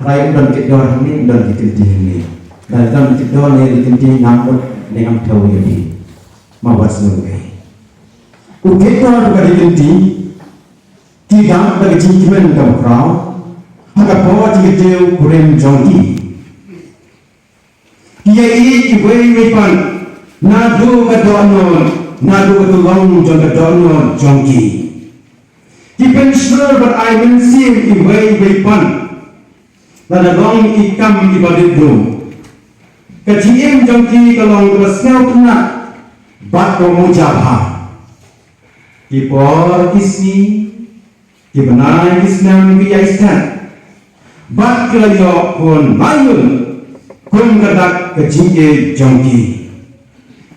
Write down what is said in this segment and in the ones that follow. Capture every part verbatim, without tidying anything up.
Trai, ym don kit dor hangne, ym don ki kynti hangne. Lada don kit dor ne ki kynti, ngam mut ne ngam thew ïa phi. Ma wat sngewbha. U kit dor bad ka dei kynti, ki dap da ka jingkmen kaba khraw ha ka por jingïathuh kurim jong ki. Ki ïaieit iwei iwei pat, naduh ka dohnud, naduh ka tyllong jong ka dohnud jong ki. Ki pynshlur bad ai mynsiem iwei iwei pat. Lada long i kam iba dei briew, ka jingim jong ki ka long kaba sngewtynnat bad kaba muh jabha. Ki por ki sngi, ki bnai ki snem ki ïai stet, bad ki la ïoh khun la ïun kum ka dak ka jingïeit jong ki.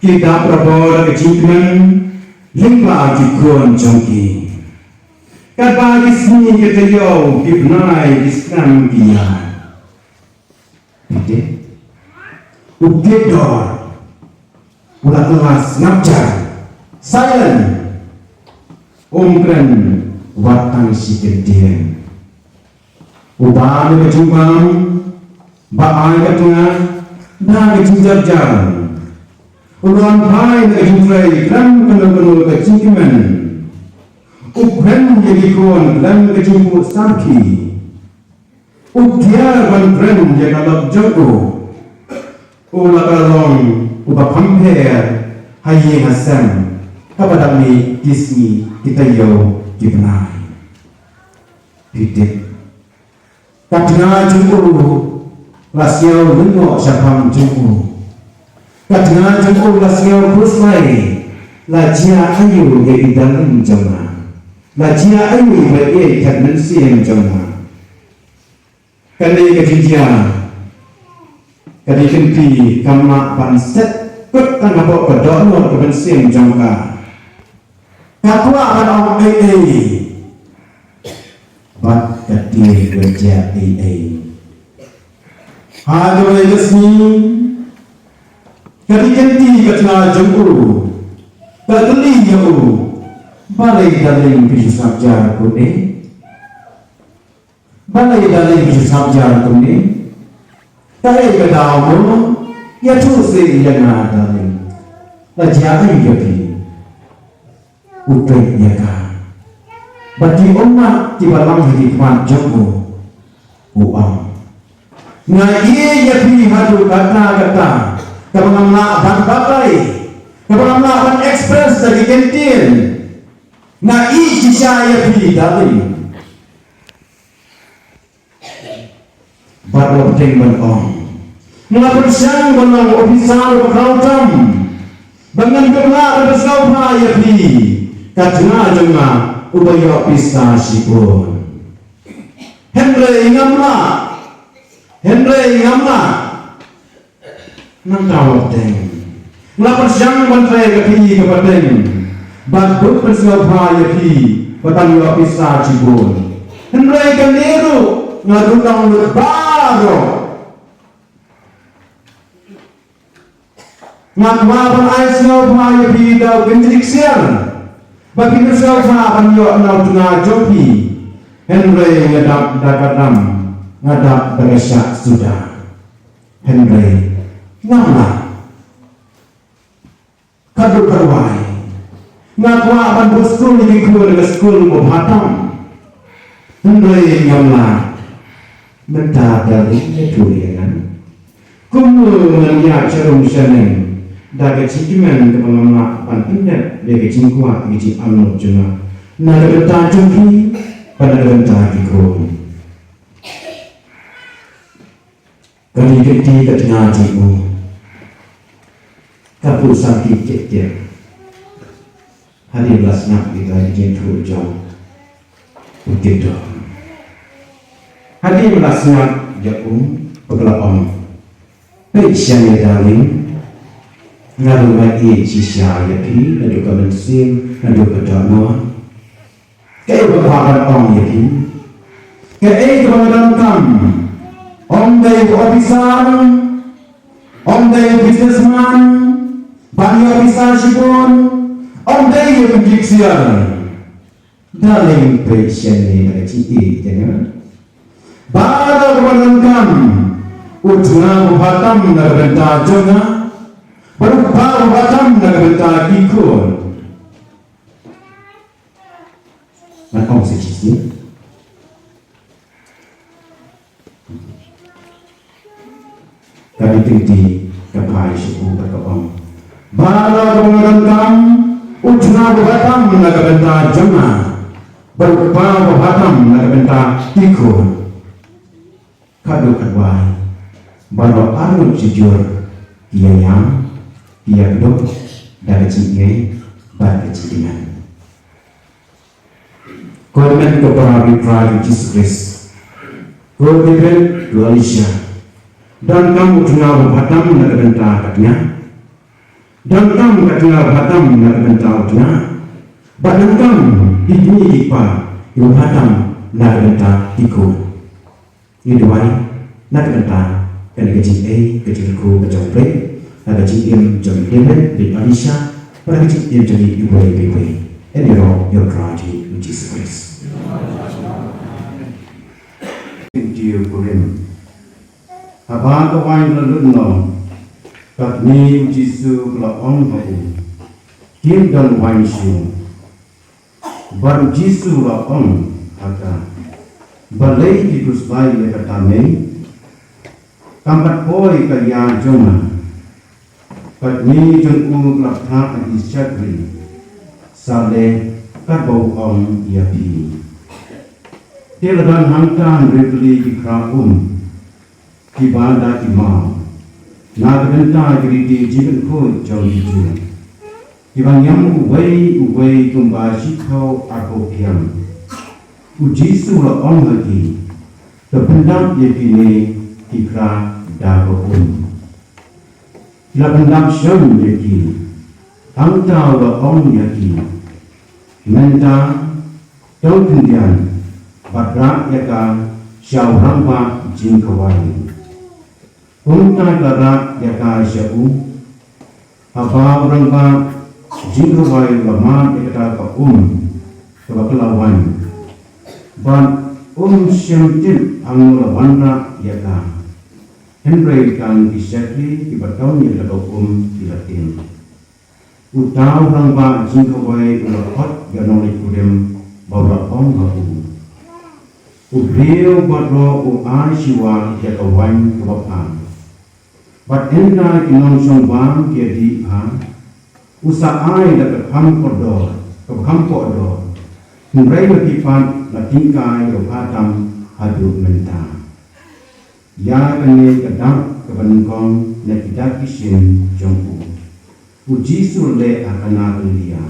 Ki dap barabor da ka jingkmen lyngba ki khun jong ki. Katba ki sngi ki taïew, ki bnai ki snem ki ïaid. Phi tip, u kit dor u la kylla sngap jar, silent. Um kren wat tang shi kyntien. U bam ïa ka jingbam, ba ai ka tnga da ka jingjarjar. U la wan phai na ka jingtrei khlem kano kano ka jingkmen. U kren ïa ki khun khlem ka jingbuh sakhi. U kiar ban kren ïa ka lok jong u. U la ka long uba kham pher ha ïing ha sem, kaba dang mih ki sngi ki taïew ki bnai. Phi tip, ka tnga jong u la sngew lyngngoh shaphang jong u. Ka tnga jong u la sngew khuslai. La jia aïu ïa i darling jong nga? La jia aïu ïa i khynnah mynsiem jong nga? Kane ka jingjia, ka dei kynti kam lah ban set kut tang hapoh ka dohnud ka mynsiem jong ka. Ka kwah ban ong ei ei, bad ka tieng ban jia ei ei. Ha kawei ka sngi, ka dei kynti ka tnga jong u ka kylli ïa u, balei darling phi ju sngap jar kumne? Balei darling phi ju sngap jar kumne? Kaei ka daw mo? Ïathuh seh ïa nga darling. La jia aïu ïa phi? U peit ïa ka. Bad ki ummat kiba long ha ki khmat jong u, u ong, nga ïeit ïa phi haduh katta katta, kaba ngam lah ban batai, kaba ngam lah ban express da ki kyntien. Nga ïeit shisha ïa phi darling. Bad u la bteng ban ong, nga la pyrshang ban long officer ba khraw tam, ba ngan ym lah ban sngewbha ïa phi. Ka tnga jong nga uba ïoh pisa shibun. Hynrei ngam lah. Hynrei ngam lah. Nangta u la bteng. Nga la pyrshang ban trei ka kti ka pateng, bad bud pynsngewbha ïa phi ba tang ïoh pisa shibun. Hynrei kane ruh nga duna lut baroh. Nga kwah ban ai sngewbha ïa phi da u kynjri ksiar, ba phin sngewbha ban ïoh na u tnga jong phi. Hynrei nga dap da ka dam, nga dap da ka shah suda. Hynrei ngam lah. Ka dei kawei, nga kwah ban bud skul ïa ki khun ha ka skul ba bha tam. Hynrei ngam lah. Mynta darling, ïathuh ïa nga, kumno ngan ïaid sharum shaneng da ka jingkmen kaba ngam lah ban pyndep ïa ka jingkwah, ka jingangnud jong nga na ka bynta jong phi bad na ka bynta ki khun. Ka dei ka kti ka tnga jong u. Ka pyrshang ki kit kit. Hadien ba la sngap ïa ka jingïathuh jong u kit dor, hadien ba la sngap ïa u, ba ka la ong, peit shane darling, nga ruh nga ïeit shisha ïa phi naduh ka mynsiem, naduh ka dohnud. Kaei ba nga kwah ban ong ïa phi? Kaei kaba nga donkam? Ym dei u officer, ym dei u businessman ban ïoh pisa shibun, ym dei u kynjri ksiar. Darling, peit shane na ka jingïeit jong nga. Baroh kiba donkam u tnga uba bha tam na ka bynta jong nga, bad u kpa uba bha tam na ka bynta ki khun. Ngan ong sa shisien. Ka Ri Kyntien ka phai sha u bad ka ong, baroh kaba nga donkam u tnga uba bha tam na ka bynta jong nga, bad u kpa uba bha tam na ka bynta ki khun. Khadduh khadwai baroh arngut shijur ki ïa ïam, ki ïa kdup da ka jingïeit bad ka jingkmen. Ko hynmen ko para, ri Trai Jisu Khrist. Ko David, ko Elisha. Donkam u tnga uba bha tam na ka bynta ka tnga. Donkam ka tnga uba bha tam na ka bynta u tnga. Bad donkam ki kmie ki kpa kiba bha tam na ka bynta ki khun. Ngi duwai na ka bynta kane ka jingïeit, ka jingkyrkhu ka jong U Blei, na ka jingim jong i David bad i Elisha, bad na ka jingim jong ngi iwei pa iwei. Ïa u Trai jong ngi u Jisu Khrist. Jingkyrkhu. Haba ka waiñ ka la lut noh, ka kmie u Jisu ka la ong ha u, kim don waiñ shuh. Bad u Jisu u la ong ha ka, balei phi khuslai ïa kata mei? Kam pat poi ka ïa jong nga. Ka kmie jong u ka la phah ha ki shakri, sa leh katba u ong ïa phi. Te la don hangta hynriew tylli ki khra um kiba da ki maw na ka bynta ki riti jingkhuid jong ki Jiw, kiba ngiam uwei uwei kumba shiphew arphew pyiang. U Jisu u la ong ha ki, to pyndap ïa kine ki khra da ka um. Ki la pyndap shon ïa ki. Hangta u la ong ïa ki, mynta to khyndiat bad rah ïa ka sha u rangbah jingkhawai. Kumta ki la rah ïa ka sha u. Haba u rangbah jingkhawai u la mad ïa kata ka um kaba ka la waiñ, bad um shym tip hangno la wanrah ïa ka. Hynrei tang ki shakri kiba don ïa kata ka um ki la tieng. Uta u rangbah jingkhawai u la khot ïa u nongleit kurim bad u la ong ha u, u briew baroh u ai shuwa ïa ka waiñ kaba bha, bad ynda ki nongshong bam ki ïa dih bha, u sa ai da kaba kham kordor, kaba kham kordor. Hynrei ma phi pat la tyngkai kaba bha tam haduh mynta. Ïa kane ka dak kaba nyngkong na ki dak ki shin jong u, u Jisu u la leh ha Kana Galilea.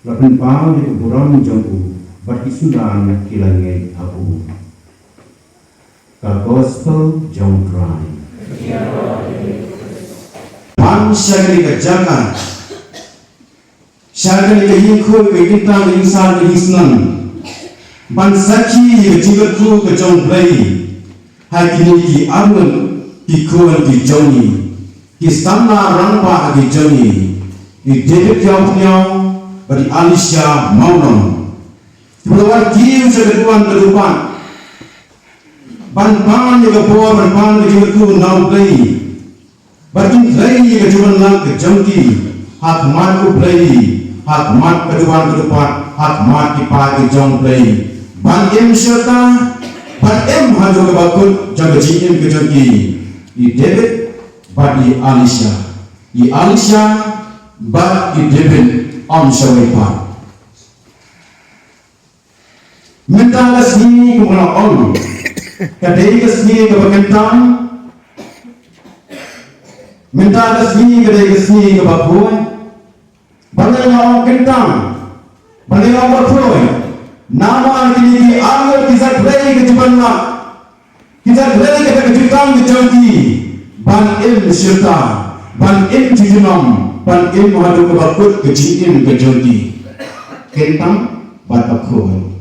La pynpaw ïa ka burom jong u bad ki synran ki la ngeit ha u. Ka Gospel jong u Trai. Pan sha kane ka jaka, sha kane ka ïingkhuid ka ïingtang ka ïingsar ka ïingsnam, ban sakhi ïa ka jingkyrkhu ka jong U Blei ha kine ki arngut ki khun ki jong ngi, ki samla rangbah ki jong ngi, i David Ïawphniaw bad i Elisha Mawlong. Kiba la wan kiew sha ka duwan ka dupat ban pan ïa ka bor, ban pan ka jingkyrkhu na U Blei. Bad kin trei ïa ka jingwan lang ka jong ki ha khmat U Blei, ha khmat ka duwan ka dupat, ha khmat ki paid ka jong U Blei. Ban im sha ka, ban im haduh kaba kut jong ka jingim ka jong ki. I David bad i Elisha, i Elisha bad i David, ym shawei pat. Mynta ka sngi kumba nga la ong, ka dei ka sngi kaba kyntang. Mynta ka sngi ka dei ka sngi kaba khuid. Balei nga ong kyntang? Balei nga ong ba khuid? Namar kine ki arngut ki sa trei ka jingwan lang. Ki sa trei kata ka jingtang ka jong ki ban im shirta, ban im junom, ban im haduh kaba kut ka jingim ka jong ki. Kyntang bad ba khuid.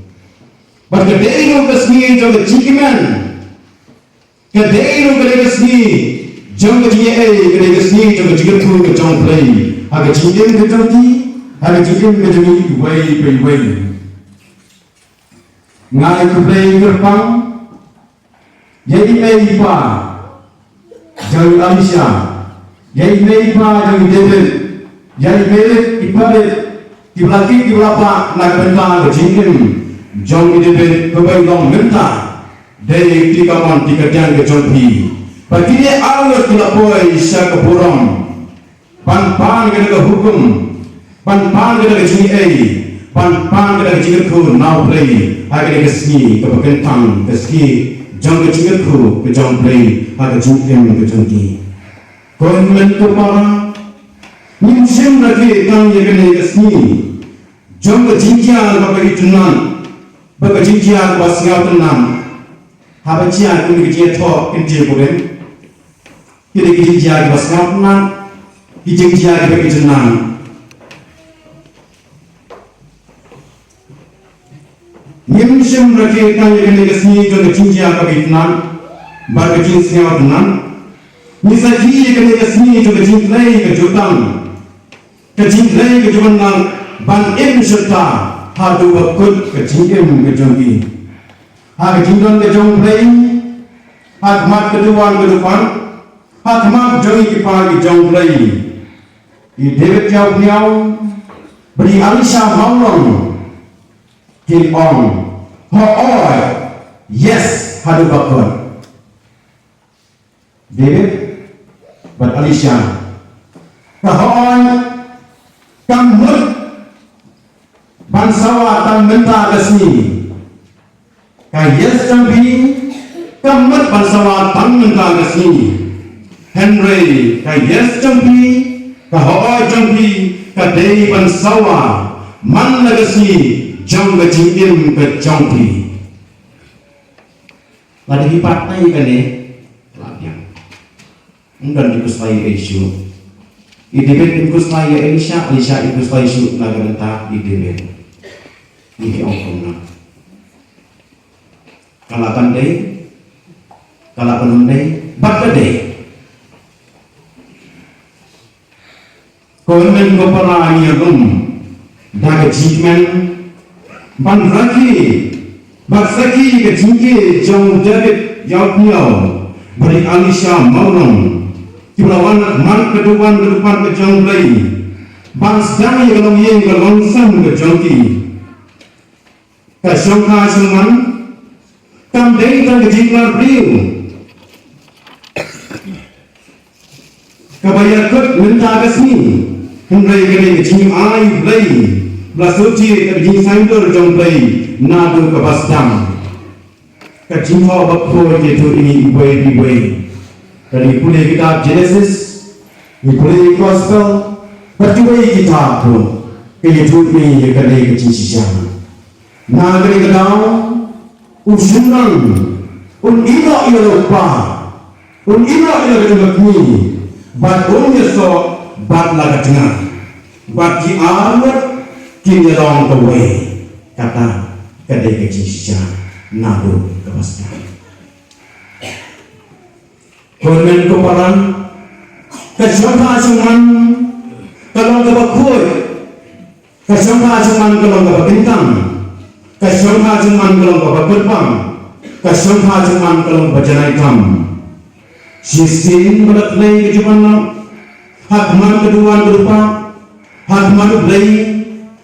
Bad ka dei ruh ka sngi jong ka jingkmen. Ka dei ruh ka dei ka sngi jong ka jingïaei, ka dei ka sngi jong ka jingkyrkhu ka jong U Blei ha ka jingim ka jong ki, ha ka jingim ka jong ngi iwei pa iwei. Nga ai khublei kyrpang Ïa i mei i pa jong i Elisha, ïa i mei i pa jong i David, ïa i mei i pa David, kiba la kit kiba la bah na ka bynta ka jingim jong i David, kaba i long mynta, dei ki kamon ki kadiang ka jong phi. Ba kine arngut ki la poi sha ka burom ban pan kata ka hukum, ban pan kata ka jingaiei, ban pan kata ka jingkyrkhu na U Blei ha kane ka sngi kaba kyntang, ka sngi jong ka jingkyrkhu ka jong U Blei ha ka jingim ka jong ki. Ko hynmen ko para, ngim shym rakhe tang ïa kane ka sngi jong ka jingkhia kaba itynnad bad ka jingkhia kaba sngewtynnad. Haba jia kum ka jingïathoh kyntien, ko hynmen, ki dei ki jingjia kiba sngewtynnad, ki jingjia kiba itynnad. Ngim shym rakhe tang ïa kane ka sngi jong ka jingjia kaba itynnad bad ka jingsngewtynnad. Ngi sakhi ïa kane ka sngi jong ka jingkhlei ka jutang, ka jingkhlei ka jumonlang ban im shata haduh ba kut ka jingim ka jong ki. Ha ka jingdon ka jong U Blei, ha khmat ka duwan ka dupan, ha khmat jong ki para ki jong U Blei, i David Ïawphniaw bad i Elisha Mawlong kin ong, hooid, yes, haduh ba kut. David bad Elisha, ka hooid kam mut ban sawa tang mynta ka sngi. Ka yes jong phi kam mut ban sawa tang mynta ka sngi. Hynrei ka yes jong phi, ka hooid jong phi, ka dei ban sawa man la ka sngi jong ka jingim ka jong phi. Lada ki pat ai kane, la biang. Ym don ki khuslai ei shuh. I David im khuslai ïa Elisha, Elisha im khuslai shuh na ka bynta i David. Ngi ong kumno? Ka lah ban dei, ka lah ban ym dei, bad ka dei. Ko hynmen ko para, ngi ïalum da ka jingkmen ban rakhe bad sakhi ka jingkit jong u David Ïawphniaw bad i Elisha Mawlong, kiba la wan na khmat ka duwan ka dupan ka jong U Blei ban sdang ïa ka longïing ka longsem ka jong ki. Ka shongkha shongman kam dei tang ka jingkhlaiñ briew kaba ïakut mynta ka sngi, hynrei ka dei ka jingim ai U Blei ba la sngewthuh, ka jingsaiñdur jong U Blei naduh kaba sdang. Ka jingthoh bakhuid ka ïathuh ïa ngi iwei pa iwei. Ka dei pule kitab Genesis, ngi pule Gospel bad kiwei kitab ruh, ka ïathuh ïa ngi ïa kane ka jingshisha. Na kane ka daw u shynrang un ïehnoh ïa la u kpa, un ïehnoh ïa la ka jong ka kmie, bad un ïasoh bad la ka tnga, bad ki arngut kin ïalong kawei. Kata ka dei ka jingshisha naduh kaba sdang. Ko hynmen ko para, ka shongkha shongman ka long kaba khuid, ka shongkha shongman ka long kaba kyntang, ka shongkha shongman ka long kaba kyrpang, ka shongkha shongman ka long kaba janai tam. Shisien ba la khlei ka jingwan noh ha khmat ka duwan ka dupa, ha khmat U Blei,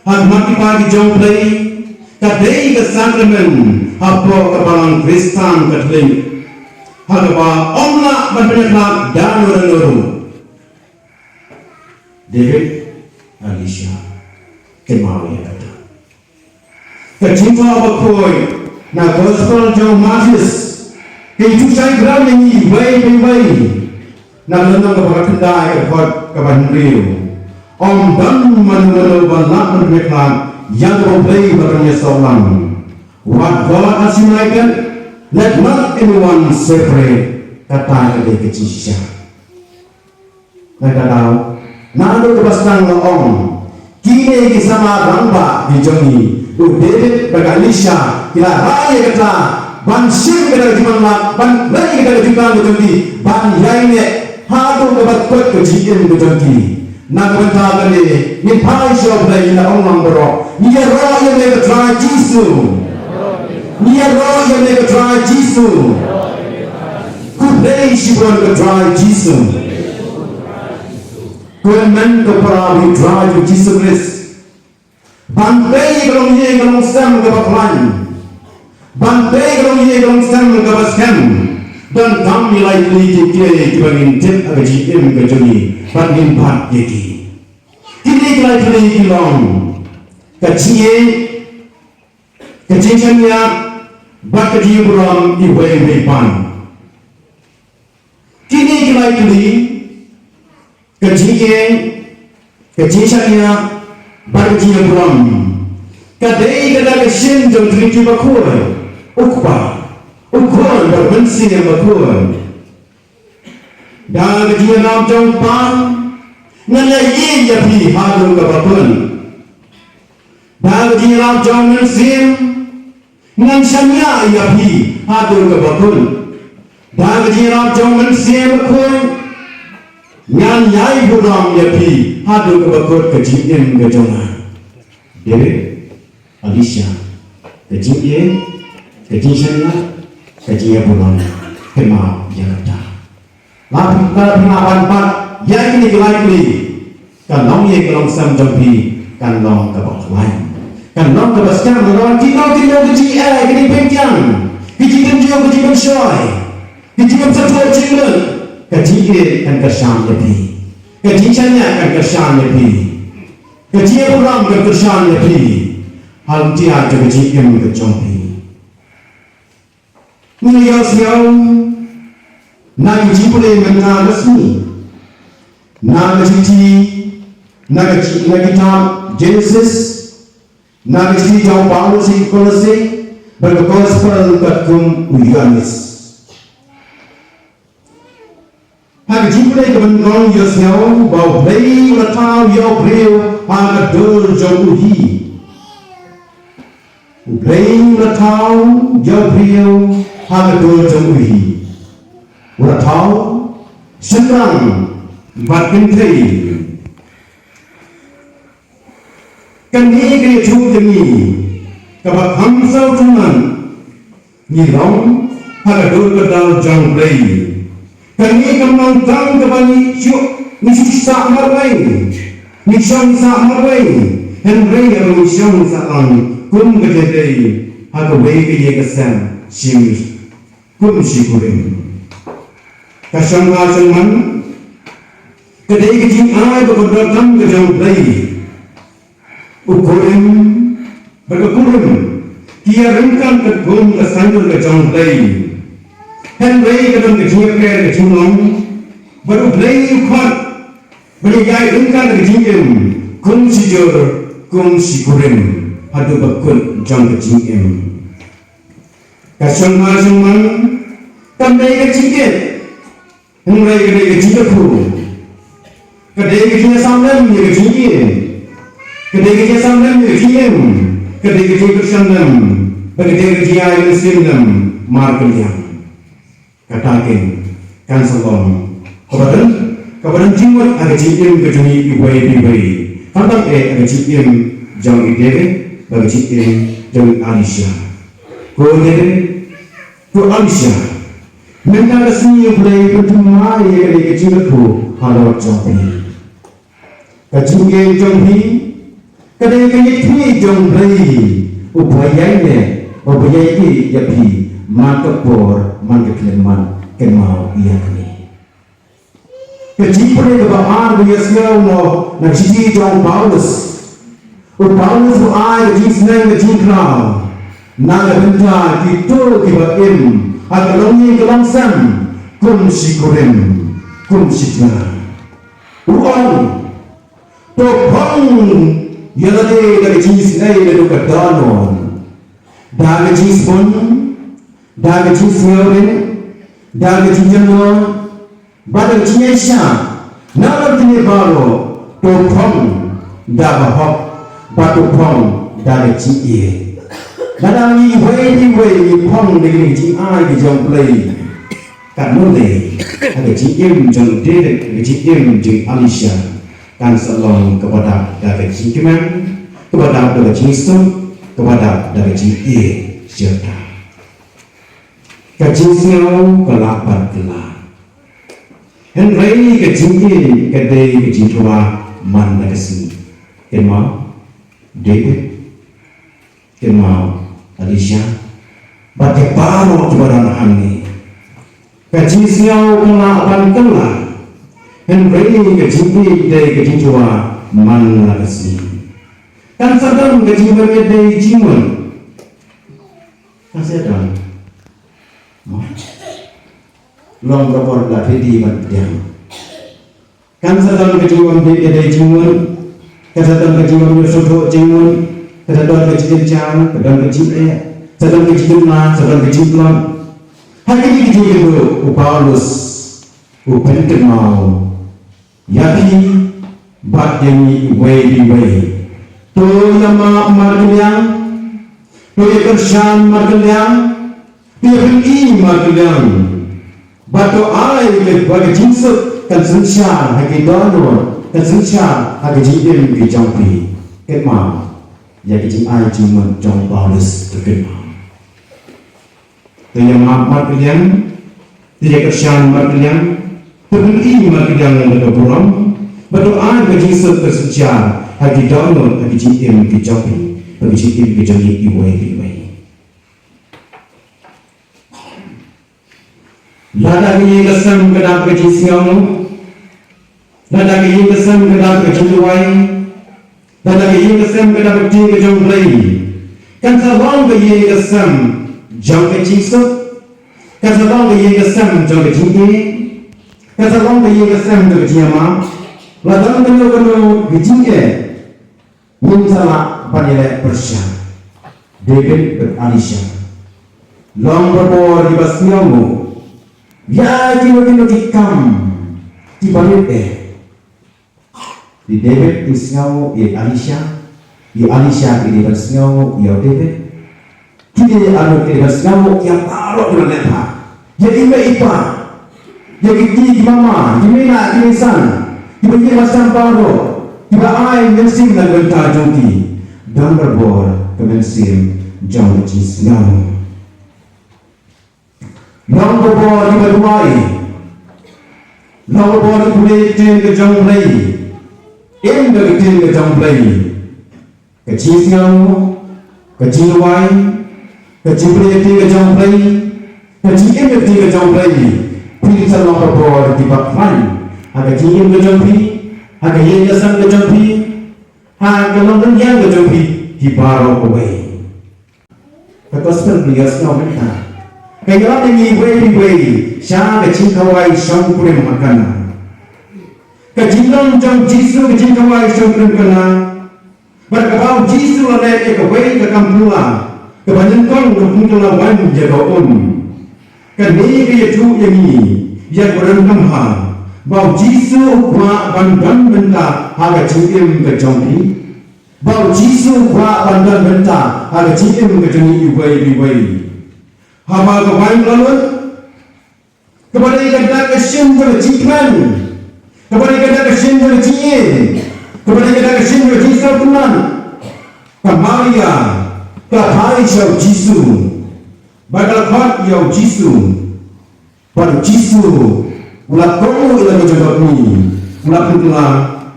ha khmat ki para ki jong U Blei, ka dei ka sakramen hapoh ka balang Khristan Katholik, ha kaba ym lah ban pynïakhlad da uno uno ruh. David, Elisha, kynmaw ïa kata. Ka jingthoh bakhuid na Gospel jong u Mathaios ka ïathuh shai khram ïa ngi iwei pa iwei. Na ka lynnong kaba khatkhyndai, ka dkhot kaba hynriew, ym don mano mano ba lah ban pynïakhlad ïa kaba U Blei ba don ïasoh lang. What God has united, let not anyone separate. Kata ka dei ka jingshisha. Na ka daw, naduh kaba sdang la ong, kine ki samla rangbah ki jong ngi, u David bad ka Elisha, ki la rah ïa kata ban shim kata ka jingwan lad, ban leh ïa kata ka jingwan ka jong ki, ban ïaineh haduh kaba kut ka jingim ka jong ki. Na ka bynta kane ngin phai sha U Blei, ngin ong lang baroh, ngi ïaroh ïa me ko Trai Jisu. Ngi ïaroh ïa me ko Trai Jisu. Pray shibun ka Trai Jisu. Kmen ka para bad Trai Jisu Khrist. Ban peit ïa ka longïing ka longsem kaba khlaiñ. Ban peit ïa ka longïing ka longsem kaba skhem. Ban kam ïa lai tylli ki kiei kiba ngin tip ha ka jingim ka jong ngi. Ban ngin bat ïa ki. Kine ki lai tylli ki long ka jingïeit, ka jingshaniah, bad ka jingburom iwei iwei pat. Kine ki lai tylli, ka jingïeit, ka jingshaniah, bad ka jingburom, ka dei kata ka shin jong Trinity bakhuid, U Kpa, U Khun bad U Mynsiem Bakhuid. Da ka jingïarap jong U Kpa, ngan ïa ïeit ïa phi haduh kaba kut. Da ka jingïarap jong U Mynsiem, ngan shaniah ïa phi haduh kaba kut. Da ka jingïarap jong U Mynsiem Bakhuid, ngan ïai burom ïa phi haduh kaba kut ka jingim ka jong nga. David, Elisha, ka jingïeit, ka jingshaniah, ka jingïaburom, kynmaw ïa kata. La phi, la phi, la ban bat ïa kine ki lai tylli, ka longïing ka longsem jong phi kan long kaba khlaiñ, kan long kaba skhem. La don kino kino ki jingeh, ki jingpynkiang, ki jingpynjur, ki jingpynshoi, ki jingpynsaphriang jinglut, ka jingïeit kan kyrshan ïa phi, ka jingshaniah kan kyrshan ïa phi, ka jingïaburom kan kyrshan ïa phi. Ha lynti jong ka jingim ka jong phi. Ngi ïohsngew na ki jingpule mynta ka sngi, na ka shithi, na ka shi-, na ka kitab Genesis, na ka shithi jong u Paulus sha ki Kolosse, bad ka Gospel katkum u Ïoannis. Ha ka jingpule kaba nyngkong ïohsngew ba U Blei u la thaw ïa u briew ha ka dur jong u hi. U Blei u la thaw ïa u briew ha ka dur jong u hi. U la thaw shynrang bad kynthei. Kane ka ïathuh ïa ngi kaba kham sngewthuh ngi long ha ka dur ka dar jong U Blei. Kane kam long tang kaba ngi shu, ngi shu sah marwei, ngi shong sah marwei, hynrei haba ngi shong sah lang kum ka jingïadei ha kawei ka ïing ka sem shim kum shi kurim. Ka shong ha shong man ka dei ka jingai ba ka donkam ka jong U Blei. U kurim bad ka kurim ki ïaryngkat katkum ka saiñdur ka jong U Blei. Hynrei ka don ka jingïapher ka jinglong bad U Blei u khot ba ngin ïaryngkat ka jingim kum shi jur kum shi kurim haduh ba kut jong ka jingim. Ka shong ha shong man kam dei ka jingkit, hynrei ka dei ka jingkyrkhu. Ka dei ka jingïasamlem ïa ka jingim. Ka dei ka jingïasamlem ïa ka jingim. Ka dei ka jingkyrshan lem bad ka dei ka jingïaid mynsiem lem markylliang. Kata keiñ kan sa long kaba don, kaba don jingmut ha ka jingim ka jong ngi iwei pa iwei. Khamtam eh ha ka jingim jong i David bad ka jingim jong i Elisha. Ko David, ko Elisha, mynta ka sngi U Blei u pynthymmai ïa kane ka jingkyrkhu halor jong phi. Ka jingim jong phi ka dei ka ïithuh jong U Blei uba ïaineh, uba ïaieit ïa phi man ka por man ka khyllipmat. Kynmaw ïa kane. Ka jingpule kaba ar ba ïohsngew mo na ka shithi jong u Paulus. U Paulus u ai ka jingsneng ka jingkhraw na ka bynta kito kiba im ha ka longïing ka longsem kum shi kurim, kum shi tnga. U ong, to phong ïa lade da ka jingsnei naduh ka daw nyngkong, da ka jingsbun, da ka jingsngewrit, da ka jingjemnud, bad da ka jingïaishah. Nalor kine baroh to phong da ka hok bad to phong da ka jingïeit. Lada ngi iwei pa iwei ngi phong da kine ki jingai ki jong U Blei, katno lei ha ka jingim jong David, ha ka jingim jong Elisha, kan sa long kaba dap da ka jingkmen, kaba dap da ka jingsuk, kaba dap da ka jingïeit shisha. Ka jingsngew ka lah ban kylla. Hynrei ka jingim ka dei ka jingthoh man la ka sngi. Kynmaw David, kynmaw Elisha, bad ki baroh kiba don hangne. Ka jingsngew ka lah ban kylla, hynrei ka jingim ka dei ka jingthoh man la ka sngi. Kan sa don ka jingim ka dei jingmut. Kan sa don. Long ka por la phi dei ban pdiang. Kan sa don ka jingwan bit ka dei jingwan. Kan sa don ka jingwan bit sotho jingwan. Kan sa don ka jingwan jam, ka don ka jingeh. Sa don ka jingwan, sa don ka jingwan. Ha kini ki jingwan u Paulus u pynkynmaw ïa phi bad ïa ngi iwei pa iwei. To ïa map markylliang. To ïa kyrshan markylliang. Te phin i markylliang. Bad to ai ba ka jingsuk kan synshar ha ki dohnud, kan synshar ha ka jingim ki jong phi. Kynmaw ïa ka jingai jingmut jong u Paulus, to kynmaw. To ïa map markylliang, to ïa kyrshan markylliang, to phin i markylliang da ka burom. Bad to ai ba ka jingsuk kan synshar ha ki dohnud, ha ka jingim ki jong phi, ha ka jingim ki jong ngi iwei pa iwei. Lada ka ïing ka sem ka dap ka jingsngew, lada ka ïing ka sem ka dap ka jingduwai, lada ka ïing ka sem ka dap ka ktien ka jong U Blei, kan sa long ka ïing ka sem jong ka jingsuk, kan sa long ka ïing ka sem jong ka jingeh, kan sa long ka ïing ka sem jong ka jingïamap. Lada kano kano ka jingeh, ngin sa lah ban ïaleh pyrshah. David bad Elisha, long barabor kiba sngewnguh ïa kino kino ki kam kiba rit eh. I David u sngewnguh ïa Elisha, i Elisha i dei ban sngewnguh ïa u David. Ki dei arngut kiba sngewnguh ïa baroh kiba leh bha. Ïa i mei i pa, ïa ki kti ki mama, ki mei na ki mei san, kiba ïeng ba san baroh, kiba ai mynsiem na ka bynta jong ki. Don barabor ka mynsiem jong ka jingsngewnguh. Long barabor kiba duwai. Long barabor kiba pule ïa ka ktien ka jong U Blei. Im da ka ktien ka jong U Blei. Ka jingsngew, ka jingduwai, ka jingpule ïa ka ktien ka jong U Blei, ka jingim ïa ka ktien ka jong U Blei. Phin sa long barabor kiba khlaiñ ha ka jingim ka jong phi, ha ka ïing ka sem ka jong phi, ha ka longrynieng ka jong phi, hi baroh kawei. Ka gospel ba ngi ïohsngew mynta ka ïarap ïa ngi iwei pa iwei sha ka jingkhawai shongkurim ha Kana. Ka jinglong jong u Jisu ka jingkhawai shongkurim ha Kana. Bad kaba u Jisu u la leh ïa kawei ka kam phylla kaba nyngkong, ka phylla wan ïa ka um. Kane ka ïathuh ïa ngi ïa ka donkam ha ba u Jisu u kwah ban don bynta ha ka jingim ka jong phi. Ba u Jisu u kwah ban don bynta ha ka jingim ka jong ngi iwei pa iwei. Haba ka waiñ ka la lut, kaba dei ka dak ka shin jong ka jingkmen, kaba dei ka dak ka shin jong ka jingïeit, kaba dei ka dak ka shin jong ka jingsngewtynnat, ka Maria ka phai sha u Jisu bad ka la khot ïa u Jisu. Bad u Jisu u la kohnguh ïa la ka jong ka kmie, u la pynkylla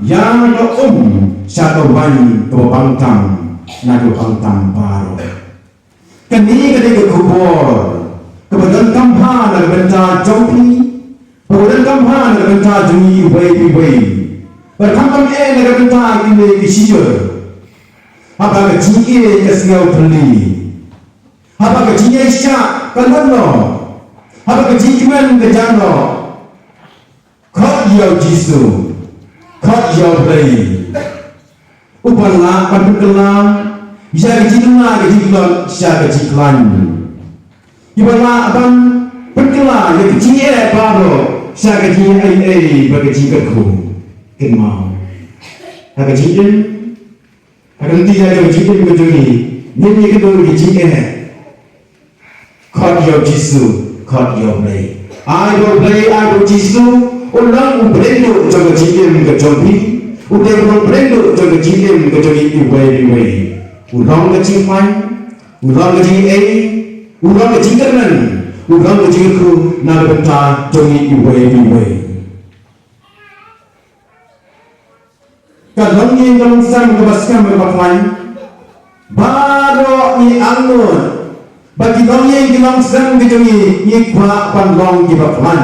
ïa ka um sha ka waiñ kaba bang tam na kiba bang tam baroh. Kane ka dei ka khubor kaba donkam bha na ka bynta jong phi, kaba donkam bha na ka bynta jong ngi iwei pa iwei. Bad khamtam eh na ka bynta kine ki shijur. Haba ka jingïeit ka sngew phylla, haba ka jingïaishah ka lut noh, haba ka jingkmen ka jan noh, khot ïa u Jisu, khot ïa U Blei. Uban lah ban pynkylla ïa ka jingduna ka jingtlot sha ka jingkhlaiñ. Uban lah ban pynkylla ïa ka jingeh baroh sha ka jingaiei bad ka jingkyrkhu. Kynmaw, ha ka jingim, ha ka lynti ïa ka jingim ka jong ngi, ngin ïa kynduh ïa ka jingeh. Khot ïa u Jisu, khot ïa U Blei. Ai ba U Blei, ai ba u Jisu u long u Blei duh jong ka jingim ka jong phi. U dei u Blei duh jong ka jingim ka jong ngi iwei pa iwei. U long ka jingkmen, u long ka jingaiei, u long ka jingkyrmen, u long ka jingkyrkhu na ka bynta jong ngi iwei pa iwei. longïing ka longsem kaba skhem kaba khlaiñ. Baroh ngi angnud ba ki longïing ki longsem ki jong ngi, ngi kwah ban long kiba khlaiñ.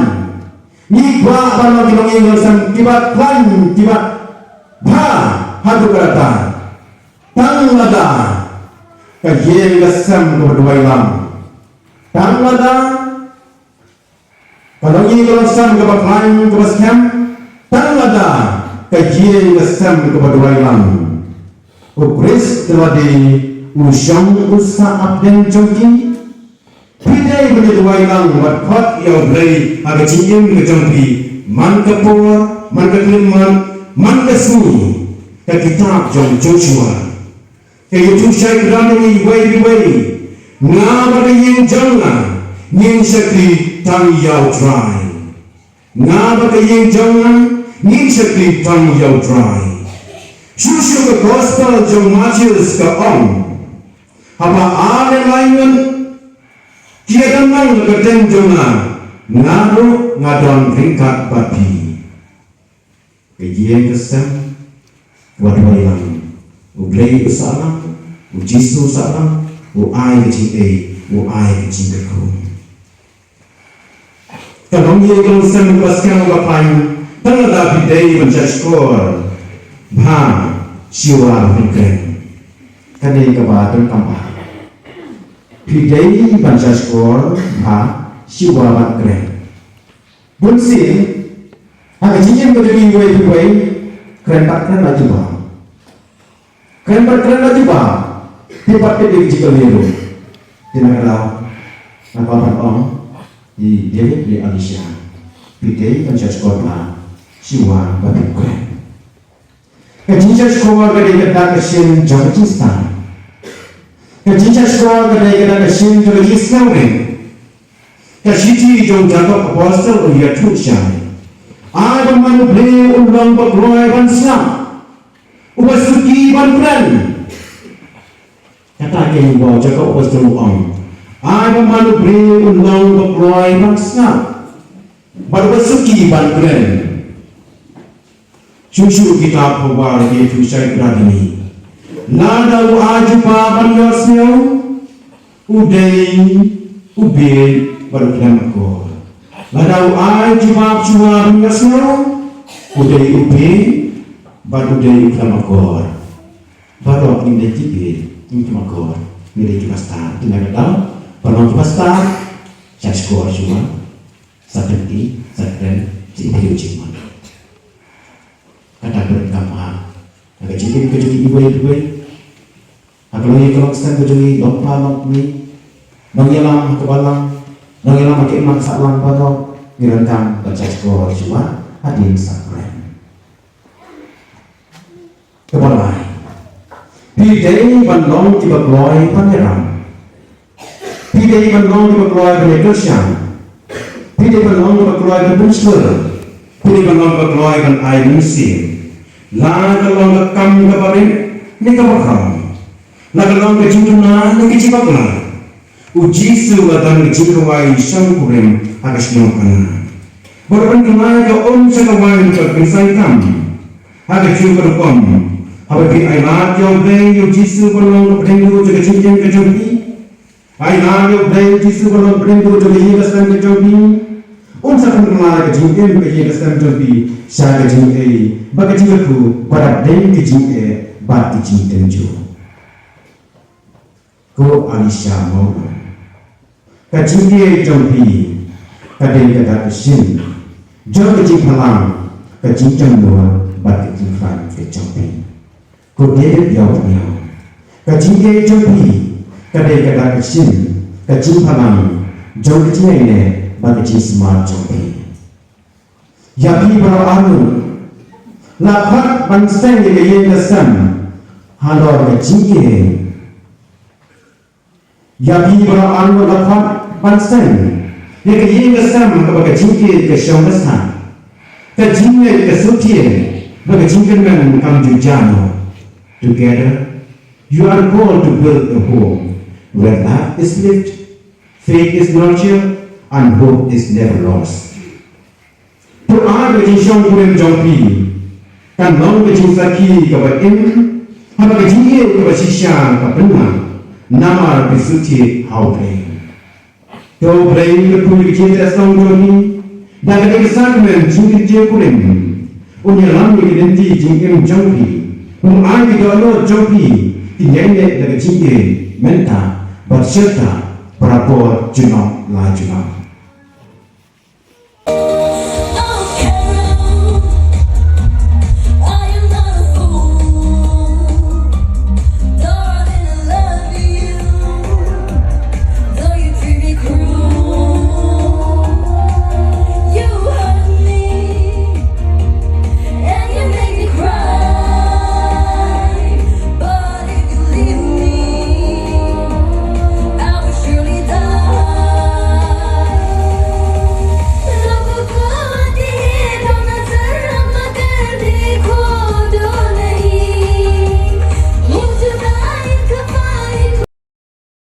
Ngi kwah ban long ki longïing ki longsem kiba khlaiñ, kiba bha haduh katta. Tang lada ka ïing ka sem kaba duwai lang. Tang lada ka longïing ka longsem kaba khlaiñ kaba skhem. Tang lada ka ïing ka sem kaba duwai lang. U Khrist te lade u shong u sah hapdeng jong ki. Phi dei ban ïa duwai lang bad khot ïa U Blei ha ka jingim ka jong phi man ka por, man ka khyllipmat, man ka sngi. Ka kitab jong Joshua ka ïathuh shai kdar ïa ngi iwei pa iwei. Nga bad ka ïing jong nga ngin shakri tang ïa U Trai. Nga bad ka ïing jong nga ngin shakri tang ïa U Trai. Shuh shuh ka gospel jong Mathaios ka ong, haba ar ne lai ngut ki ïadon lang ha ka kyrteng jong nga, nga ruh nga don ryngkat bad phi. Ka ïing ka sem, wat duwai lang. U Blei u sah lang, U Jisu u sah lang, u ai ka jingïeit, u ai ka jingkyrkhu. Ka longïing ka longsem kaba skhem kaba khlaiñ, tang lada phi dei ban shahshkor bha shuwa ban kren. Kane kaba donkam bha. Phi dei ban shahshkor bha shuwa ban kren. Bun sien ha ka jingim ka jong ngi iwei pa iwei, kren pat kren la jubab. Kren pat kren la jubab. Te pat te dei ka jingkylli ruh. Te na ka daw nga kwah ban ong ïa David ne Elisha, phi dei ban shahshkor bha shuwa ba phi kren. Ka jingshahshkor ka dei ka dak ka shin jong ka jingstad. Ka jingshahshkor ka dei ka dak ka shin jong ka jingsngewrit. Ka shithi jong u Jakob apostol u ïathuh shai, ai ba man u briew un long ba kloi ban sngap, uba suki ban kren. Kata ka ïing ba u Jakob apostol u ong, ai ba man u briew un long ba kloi ban sngap bad uba suki ban kren. Shuh shuh kitab Proverb ki ïathuh shai kdar ïa ngi, lada u ai jubab ban ïohsngew, u dei, u bieit bad u khlem akor. Lada u ai jubab shuwa ban ïohsngew, u dei u bieit bad u dei u khlem akor. Baroh ngim dei ki bieit, ngim khlem akor, ngi dei kiba stad. Te na ka daw ba long kiba stad, shahshkor shuwa, sa pyni, sa kren, sa ïohi jingmut. Kata ka donkam bha ha ka jingim ka jong ngi iwei pa iwei. Ha ka longïing ka longsem ka jong ngi, long kpa long kmie, nongïalam ha ka balang, nongïalam ha ka imlang sahlang baroh, ngi donkam ban shahshkor shuwa hadien sa kren. Kaba lai, phi dei ban long kiba kloi ban ïalam. Phi dei ban long kiba kloi ban ïakyrshan. Phi dei ban long kiba kloi ban pynshlur. Phi dei ban long kiba kloi ban ai mynsiem. La ka long ka kam kaba rit ne kaba khraw, la ka long ka jingduna ne ka jingbakla, U Jisu u la don ka jingrwai shongkurim ha ka shnong Kana. Bad u pynkhlaiñ ka um sha ka waiñ bad ka kynsai kam. Ha kajuh ka rukom, haba phi ailad ïa U Blei, ïa U Jisu ban long u pdeng duh jong ka jingim ka jong phi, ailad ïa U Blei, ïa U Jisu ban long u pdeng duh jong ka ïing ka sem ka jong phi, un sa pynkylla ka jingim ka ïing ka sem jong phi sha ka jingaiei bad ka jingkyrkhu, bad hapdeng ka jingeh bad ka jingtynjuh. Ko Elisha Mawlong, ka jingeh jong phi ka dei ka dak ka shin jong ka jingphalang, ka jingjemnud bad ka jingkhlaiñ ka jong phi. Ko David Ïawphniaw, ka jingeh jong phi ka dei ka dak ka shin, ka jingphalang jong ka jingaineh bad ka jingsmart jong phi. Ïa phi baroh arngut, la khot ban seng ïa ka ïing ka sem halor ka jingeh. Ïa phi baroh arngut, la khot ban seng ïa ka ïing ka sem kaba ka jingeh ka shong ka sah, ka jingngeit ka suthiah, ba ka jingkyrmen kam ju jah noh. Together, you are called to build a home where love is lived, faith is nurtured, and hope is never lost. To ai ka jingshongkurim jong phi kan long ka jingsakhi kaba im, haba ka jingïeit kaba shisha ka pynman, namar phi sngewthuh ha U Blei. To U Blei u kyrkhu ïa ka jingïeit jong phi da kane ka sakrament jingkyntiew kurim. Un ïalam ïa ka lynti jingim jong phi. Un ai ïa ki dohnud jong phi kin ïaineh da ka jingïeit mynta bad shirta, para bor junom la junom.